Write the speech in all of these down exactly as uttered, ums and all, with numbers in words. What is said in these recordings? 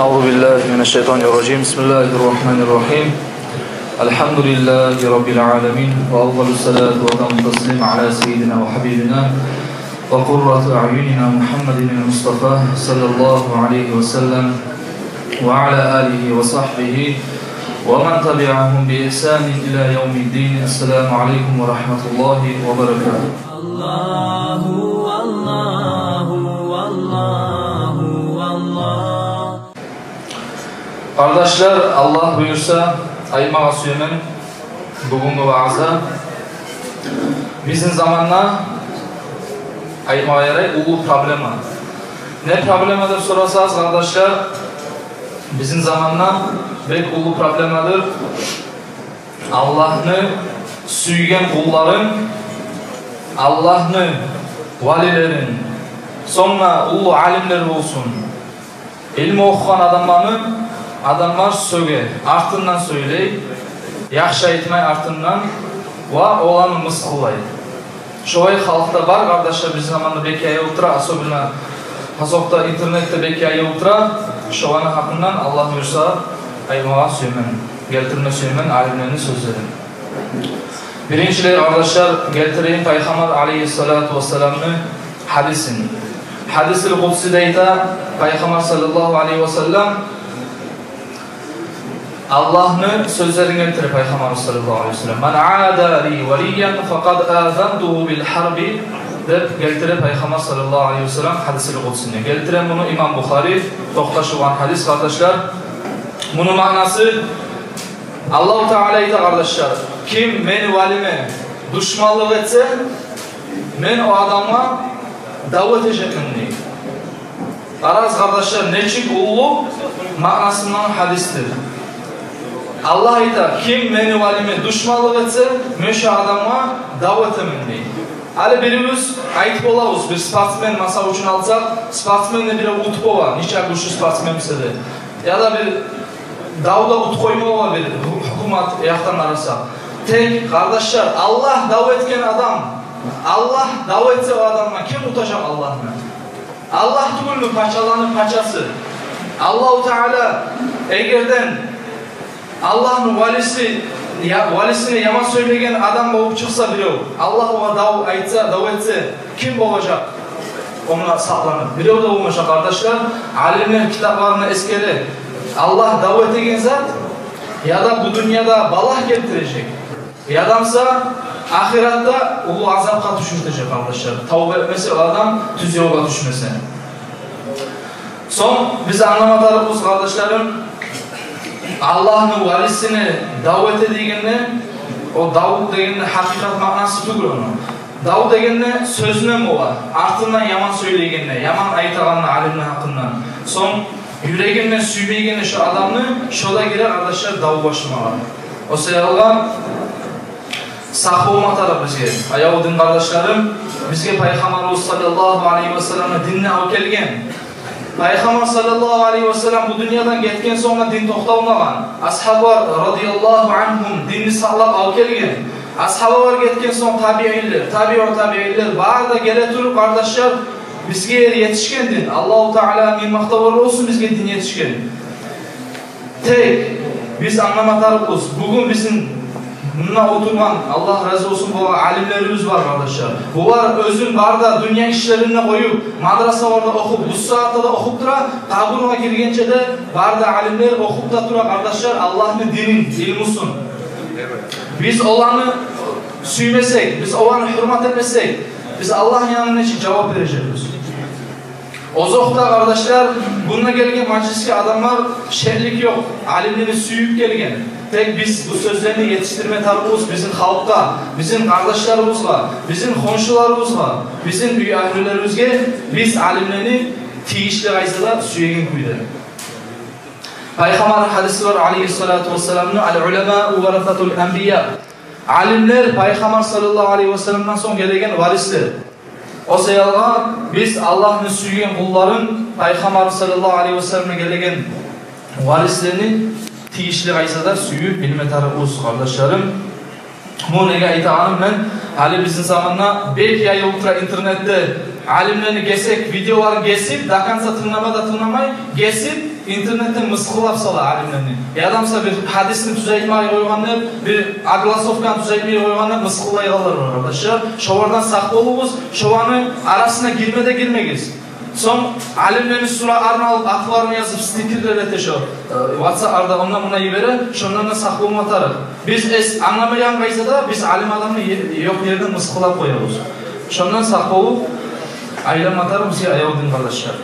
أعوذ بالله من الشيطان الرجيم. بسم الله الرحمن الرحيم. الحمد لله رب العالمين، وأفضل الصلاة وأتم التسليم على سيدنا وحبيبنا وقرة أعيننا محمد المصطفى صلى الله عليه وسلم وعلى آله وصحبه ومن تبعهم بإحسان إلى يوم الدين. السلام عليكم ورحمة الله وبركاته. الله، الله، الله، الله. Къардашлар, Аллагь буюрса, айтмагъа сюемен бугюнгю ваъза бизин заманда, айтмагъа ярай, уллу проблема. Не проблема деп сорасагъыз, къардашлар, бизин заманда бек уллу проблемадыр Аллагьны сюйген къулларын, Аллагьны валилерин, сонг да уллу алимлер болсун, илму охугъан адамланы адамлар сёге, артындан сёйлей, яхшы айтмай артындан, ва оланы мысгъыллай. Шолай халкъда бар, къардашлар, бизин заманда бек яйылып тура, особенно пасокъда, интернетде бек яйылып тура. Шоланы гьакъындан, Аллагь буюрса, айтмагъа сюемен, гелтирме сюемен алимлени сёзлерин. Биринчилей, къардашлар, гелтирейим Пайхаммар алейгьиссалату вассаламны гьадисин. Гьадисил къудсиде айта Пайхаммар саллаллагьу алейгьи вассалам, Аллагьны сёзлерин гелтире Пайхаммар саллаллагьу алейгьи вассалам: «Ман ада ли валиян факъад азантугьу бил гьарби», — деп гелтире Пайхаммар саллаллагьу алейгьи вассалам гьадисил къудсини. Гелтире муну имам Бухари, токъташылгъан гьадис, къардашлар. Муну маънасы, Аллагьу Таала айта, къардашлар: «Ким мени валиме душманлыкъ этсе, мен о адамгъа дав этежекмен», — дей. Къарагъыз, къардашлар, нечик уллу маънасы булан гьадисдир. Аллагь айта: «Ким мени валиме душманлыкъ этсе, мен шо адамгъа дав этемен», — дей. Гьали бирибиз айтып болабыз, бир спортсмен, масал учун алсакъ, спортсменни бирев утуп бола, нече гючлю спортсмен буса да. Яда бир давда утуп къойма бола бир гьу-, гьукумат якъдан къараса. Тек, къардашлар, Аллагь дав этген адам, Аллагь дав этсе о адамгъа, ким утажакъ Аллагьны? Аллагь тюгюлмю пачаланы пачасы? Аллагьу Таала, эгерден Аллагьны валиси, я-, валисине яман сёйлеген адам болуп чыкъса бирев, Аллагь огъар дав айтса, дав этсе, ким болажакъ ондан сакъланып? Бирев де болмажакъ, къардашлар. Алимлер китапларында эсгере, Аллагь дав этеген зат яда бу дюньяда балагь гелтирежек, яда буса ахыратда уллу азапгъа тюшюртежек, къардашлар, тавба этмесе о адам, тюз ёлгъа тюшмесе. Сонг биз англама тарыкъбыз, къардашларым, Аллагьны валисине дав эте дегенде, о дав дегенде гьакъыкъат маънасы тюгюл ону. Дав дегенде сёзюнден бола, артындан яман сёйлейгенде, яман айтагъанда алимни гьакъындан. Сонг юрегинден сюймейгенде шо адамны, шо да гире, къардашлар, дав башламагъа. О саялы сакъ болма тарыкъ бизге. Аявлу дин къардашларым, бизге Пайхаммарыбыз саллаллагьу алайгьи васаллам динни алып гелген. Пайхаммар саллаллагьу алайгьи васаллам бу дюньядан гетген сонг да дин токъталмагъан. Асгьабалар радияллагьу ангьум динни сакълап алып гелген. Асгьабалар гетген сонг табиинлер, табиу табиинлер, бары да геле туруп, къардашлар, бизге етишген дин. Аллагьу Таала минг макътавлар болсун, бизге дин етишген. Тек биз англама тарыкъбыз, бугюн бизин мунда олтургъан, Аллагь рази болсун, булар алимлерибиз бар, къардашлар. Булар оьзюн бары да дюнья ишлерин де къоюп, мадрасаларда охуп, бу сагьатда да охуп тура, къабургъа гиргенче де бары да алимлер охуп да тура, къардашлар, Аллагьны динин, илмусун. Биз оланы сюймесек, биз оланы гьюрмат этмесек, биз Аллагьны янында нечик жавап бережекбиз? Озокъда, къардашлар, мунда гелген мажлисге адамлар шеклик ёкъ, алимлени сююп гелген. Тек биз бу сёзлени етишдирме тарыкъбыз бизин халкъгъа, бизин къардашларыбызгъа, бизин хоншуларыбызгъа, бизин уьй агьлюлерибизге, биз алимлени тийишли къайдада сюеген кюйде. Пайхаммарны гьадиси бар, алайгьиссалату вассаламны: «Ал-уламау варасатул анбия». Алимлер Пайхаммар саллаллагьу алайгьи васалламдан сонг гелеген варислер. О саялы биз Аллагьны сюйген къулларын, Пайхаммар саллаллагьу алайгьи васалламдан гелеген варислени тийишли къайдада сююп билме тарыкъбыз, къардашларым. Муну неге айтагъаным мен, гьали бизин заманда бек яйылып тура интернетде, алимлени гесек, видеоларын гесип, до конца тынглама да тынгламай, гесип, интернетде мысгъыллап сала алимлени. Яда, мисал, бир гьадисни тюзетмей къойгъан деп, бир огласовканы тюзетмей къойгъан деп мысгъыллайгъанлар бар, къардашлар. Шолардан сакъ болугъуз, шоланы арасына гирме де гирмегиз. Сонг алимлени суратларын алып, атларын язып, стикерлер эте шо, э, ватсапларда, онда-мунда йибере, шондан да сакъ болма тарыкъ. Биз эс англамайгъан къайдада биз алим адамны е-, ёкъ ерден мысгъыллап къоябыз. Шондан сакъ болуп айланма тарыкъ бизге, аявлу дин къардашлар.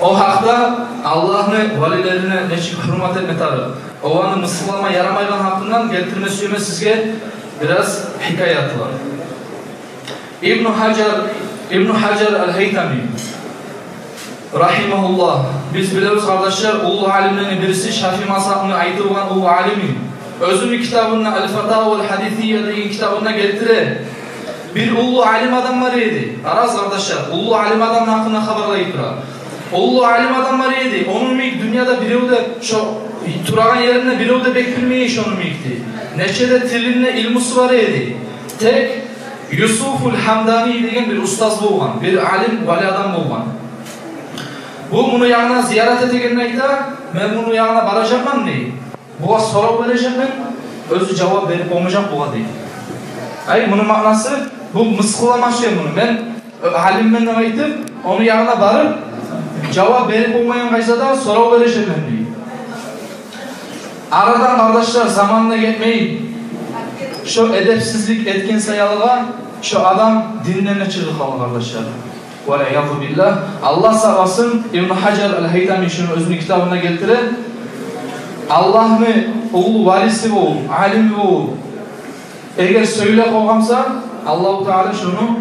О гьакъда Аллагьны валилерине нечик гьюрмат этме тарыкъ, оланы мысгъыллама ярамайгъан гьакъындан гелтирме сюемен сизге бираз гьикаят бар. Ибну Гьажар, Ибну Гьажар ал-Гьайтами, рагьимагьуллагь, биз билебиз, къардашлар, уллу алимлени бириси, Шафии мазгьабны айтылгъан уллу алими. Оьзюню китабында, Ал-Фатава ал-Гьадисия деген китабында гелтире. Бир уллу алим адам бар эди. Къарагъыз, къардашлар, уллу алим адамны гьакъында хабарлай тура. Уллу алим адам бар эди. Ону йимик дюньяда бирев де, шо турагъан еринде бирев де бек билмей эди ону йимик. Нече де тилинде илмусу бар эди. Тек Юсуфул Гьамдани деген бир устаз болгъан, бир алим, вали адам болгъан. Бу муну янына зиярат этегенде айта: «Мен муну янына баражакъман, – дей, – бугъар сорав бережекмен, оьзю жавап берип болмажакъ бугъар», – дей. Ай, муну маънасы, бу мысгъыллама сюе муну. «Мен, э, алиммен», – деп айтып, ону янына барып, жавап берип болмайгъан къайдада сорав бережекмен, – дей. Арадан, къардашлар, заман да гетмей, шо эдепсизлик этген саялыгъа шо адам динден де чыгъып къалгъан, къардашлар. Вал иязу биллагь. Аллагь сакъласын, Ибну Гьажар ал-Гьайтами шуну оьзюню китабында гелтире. Аллагьны уллу валиси болуп, алими болуп, эгер сёйлеп къойгъан буса, Аллагьу Таала шуну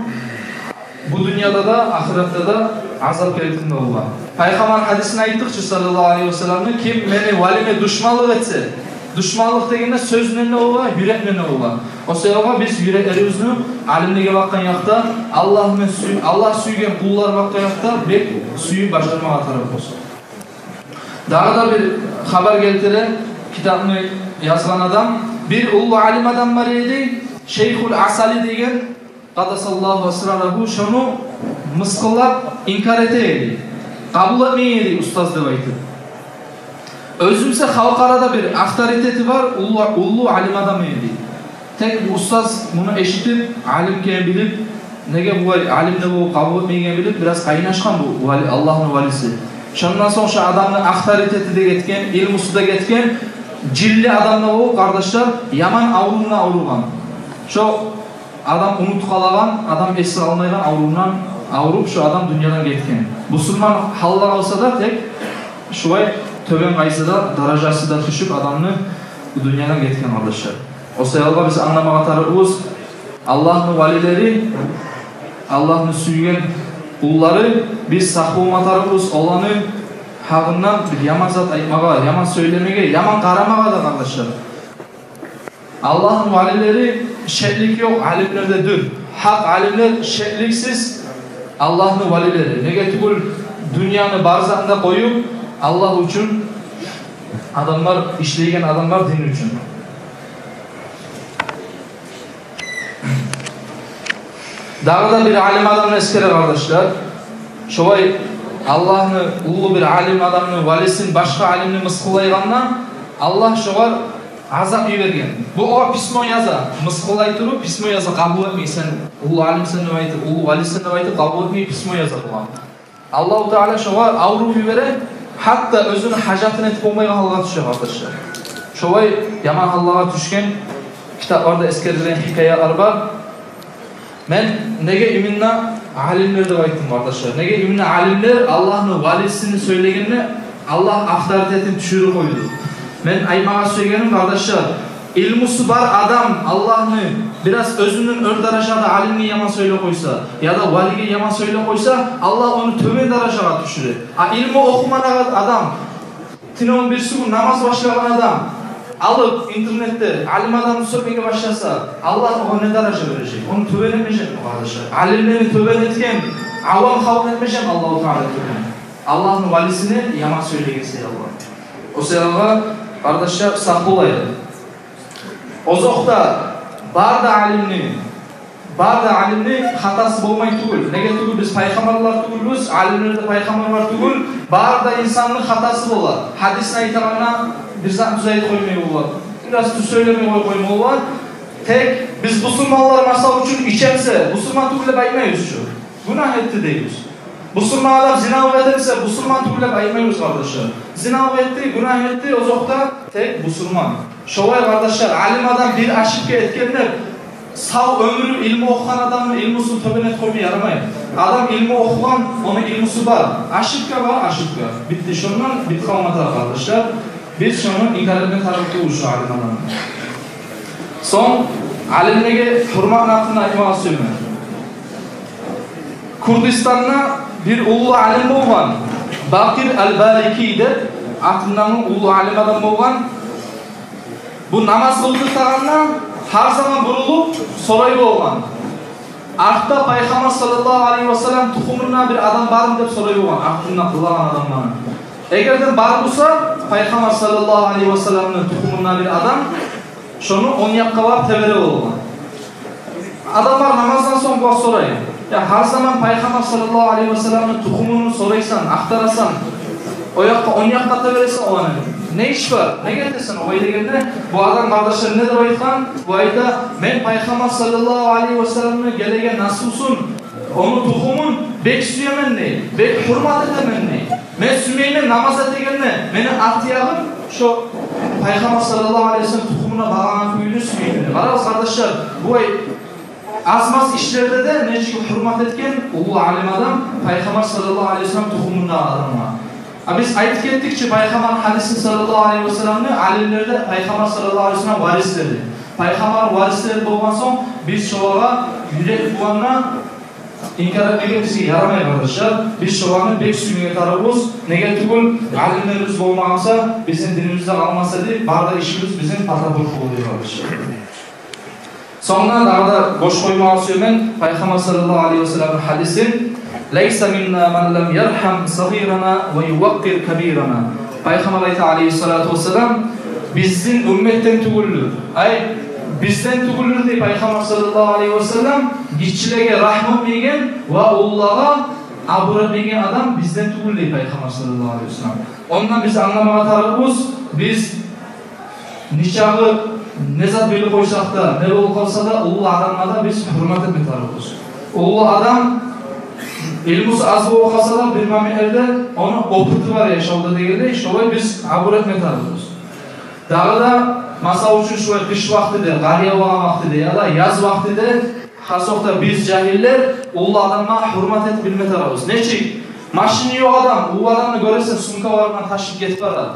бу дюньяда да, ахыратда да азап гелтирме болгъан. Пайхаммар гьадисин айтдыкъ чы, саллаллагьу алайгьи ва салламны: «Ким мени валиме душманлыкъ этсе», душманлыкъ дегенде сёз булан да бола, юрек булан да бола. О саялы биз юреклерибизни алимлеге бакъгъан якъда, Аллагьны сюй-, Аллагь сюйген къуллар бакъгъан якъда бек сюйюп башламагъа тарыкъ болсун. Дагъы да бир хабар гелтире китапны язгъан адам. Бир уллу алим адам бар эди, Шейхул Асали деген, къаддасаллагьу асрарагьу, шону мысгъыллап, инкар эте эди. Къабул этмей эди устаз деп айтып. Оьзю буса халкъ арада бир авторитети бар, уллу, уллу алим адам эди. Тек бу устаз муну эшитип, алим экенин билип, неге булай алим де болуп къабул этмейгенин билип, бираз къыйнашгъан бу вали, Аллагьны валиси. Шондан сонг шо адамны авторитети де гетген, илмусу да гетген, жинли адам да болуп, къардашлар, яман аврувундан авругъан. Шо адам унутуп къалагъан, адам эсге алмайгъан аврувундан авруп, шо адам дюньядан гетген. Бусурман гьалда къалса да, тек шулай тёбен къайдада даражасы да тюшюп, адамны бу дюньядан гетген, къардашлар. О саялы биз англамагъа тарыкъбыз, Аллагьны валилери, Аллагьны сюйген къуллары, биз сакъ болма тарыкъбыз оланы гьакъындан бир яман зат айтмагъа, яман сёйлемеге, яман къарамагъа да, къардашлар. Аллагьны валилери шеклик ёкъ алимлердедир. Гьакъ алимлер шекликсиз Аллагьны валилери. Неге тюгюл, дюньяны бар затын да къоюп, Аллагь учун адамлар, ишлейген адамлар дин учун. Дагъы да бир алим адамны эсгере, къардашлар. Шолай Аллагьны уллу бир алим адамны валисин башгъа алимни мысгъыллайгъанда, Аллагь шогъар азап йиберген. Бу огъар письмо яза, мысгъыллай туруп письмо яза, къабул этмей, сен уллу алимсен деп айтып, уллу валисен деп айтып, къабул этмей, письмо яза бугъар. Аллагьу Таала шогъар аврув йибере, гьатта оьзюню гьажатын этип болмайгъан гьалгъа тюше, къардашлар. Шолай яман гьаллагъа тюшген, китапларда эсгерилген гьикаялар бар. Мен неге именно алимлер деп айтдым, къардашлар? Неге именно алимлер Аллагьны валисини сёйлегенде Аллагь авторитетин тюшюрюп къойду? Мен айтмагъа сюегеним, къардашлар, илмусу бар адам Аллагьны бираз оьзюнден оьр даражада алимге яман сёйлеп къойса, яда валиге яман сёйлеп къойса, Аллагь ону тёбен даражагъа тюшюре. А илму охумагъан адам, тюнегюн-бирисигюн намаз башлагъан адам алып интернетде алим адамны сёкмеге башласа, Аллагь огъар не даража бережек? Ону тёбен этмежекми, къардашлар? Алимлени тёбен этген авам халкъны этмежекми Аллагьу Таала тёбен? Аллагьны валисине яман сёйлеген саялы. О саялы, къардашлар, сакъ болайыкъ. Озокъда, бар да алимни, Бары да алимни хатасы болмай тюгюл. Неге тюгюл, биз пайхаммарлар тюгюлбюз, алимлер де пайхаммарлар тюгюл. Бары да инсанны хатасы бола. Гьадисни айтагъанда бир зат тюз айтып къоймай бола. Бираз тюз сёйлемей къой-, къоймай бола. Тек биз бусурманлар, масала учун, ичемсе, бусурман тюгюл деп айтмайбыз чы. Гюнагь этди дейбиз. Бусурман адам зиналыкъ этемсе, бусурман тюгюл деп айтмайбыз, къардашлар. Зиналыкъ этди, гюнагь этди, озокъда, тек бусурман. Шолай, къардашлар, алим адам бир ошибка этгенде, сав оьмюрю илму охугъан адамны илмусун тёбен этип къойма ярамай. Адам илму охугъан, ону илмусу бар. Ошибка бар, ошибка. Битди, шондан битип къалма тарыкъ, къардашлар. Биз шону инкар этме тарыкъ тюгюл, шо алим адамны. Сонг алимлеге гьюрматны гьакъында айтмагъа сюемен. Курдистанда бир уллу алим болгъан, Бакъир аль-Балики деп атындагъы уллу алим адам болгъан. Бу намаз къылдыртагъанда гьар заман бурулуп сорай болгъан. Артда Пайхаммар саллаллагьу алайгьи васаллам тухумунда бир адам бармы деп сорай болгъан, артында къылагъан адамланы. Эгер де бар буса, Пайхаммар саллаллагьу алайгьи васалламны тухумунда бир адам, шону онг якъгъа барып тебере болгъан. Адамлар намаздан сонг бугъар сорай: «Я, гьар заман Пайхаммар саллаллагьу алайгьи васалламны тухумун сорайсан, ахтарасан, о якъгъа, онг якъгъа тебересен, оланы не иш бар? Неге этесен олай?» — дегенде, бу адам, къардашлар, не деп айтгъан? Бу айта: «Мен Пайхаммар саллаллагьу алайгьи васалламны гелеген наслусун, ону тухумун бек сюемен, — дей, — бек гьюрмат этемен, — дей. — Мен сюймеймен намаз этегенни мени арт ягъым шо Пайхаммар саллаллагьу алайгьи васаллам тухумуна багъангъан кюйню сюймеймен», — дей. Къарагъыз, къардашлар, бу ай аз-маз ишлерде де нечик гьюрмат этген уллу алим адам Пайхаммар саллаллагьу алайгьи васаллам тухумундагъы адамгъа. А биз айтып гетдик чи Пайхаммарны гьадисин саллаллагьу алайгьи васалламны, алимлер де Пайхаммар саллаллагьу алайгьи васаллам варислери. Пайхаммарны варислери болгъан сонг, биз шолагъа юрек булангъа инкар этмеге бизге ярамай, къардашлар. Биз шоланы бек сюймеге тарыкъбыз. Неге тюгюл, алимлерибиз болмагъан буса, бизин динибиз де къалмас эди, бары да ишибиз бизин патапурт болур эди, къардашлар. Сонг дагъы да къошуп къоймагъа сюемен Пайхаммар саллаллагьу алайгьи васалламны гьадисин: «Лайса минна ман лам ярхам сагъирана ва ювакъкъир кабирана». Пайхаммар айта, алайгьиссалату вассалам: «Бизин умматдан тюгюлдюр». Ай, бизден тюгюлдюр, дей Пайхаммар саллаллагьу алайгьи васаллам, гиччилеге рагьму этмейген ва уллулагъа абур этмейген адам бизден тюгюл, дей Пайхаммар саллаллагьу алайгьи васаллам. Ондан биз англамагъа тарыкъбыз, биз нечакъы не зат билип къойсакъ да, не болуп къалса да, уллу адамгъа да биз гьюрмат этме тарыкъбыз. Уллу адам, илмусу аз болуп къалса да, бир моментлерде ону опыты бар яшавда дегенлей, шолай биз абур этме тарыкъбыз. Дагъы да, масала учун, шулай къыш вакътиде, къар явагъан вакътиде яда яз вакътиде, хасокъда биз, жагьиллер, уллу адамгъа гьюрмат этип билме тарыкъбыз. Нечик? Машини ёкъ адам, уллу адамны гёресен, сумкаларындан ташып гетип бара.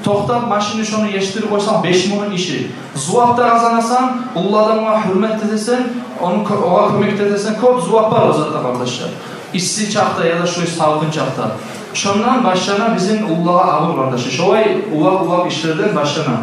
Токътап машинни, шону езтирип къойсанг, беш минутну иши. Зувап да къазанасан, уллу адамгъа гьюрмет этесен, ону кё-, огъар кёмек этесен, кёп зувап бар о затда, къардашлар. Исси чакъда яда шулай салкъын чакъда. Шондан башлана бизин уллулагъа абур, къардашлар. Шолай увакъ-увакъ ишлерден башлана.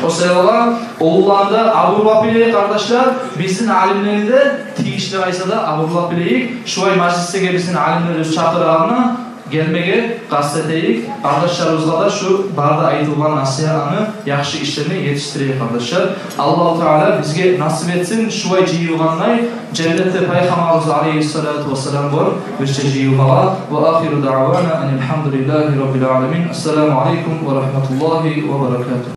О саялы уллуланы да абурлап билейик, къардашлар, бизин алимлени де тийишли къайсы да абурлап билейик. Шулай мажлислеге бизин алимлер оьзю чакъырагъанда гелмеге къаст этейик. Къардашларыбызгъа да шу бары да айтылгъан насигьатны, яхшы ишлени етишдирейик, къардашлар. Аллагьу Таала бизге насип этсин шулай жыйылгъандай, женнетде Пайхаммарыбыз алайгьиссалату вассалам булан бирче жыйылмагъа. Ва ахиру даъвана анил гьамдулиллагьи раббил аламин. Ассаламу алайкум ва рагьматуллагьи ва баракатугь.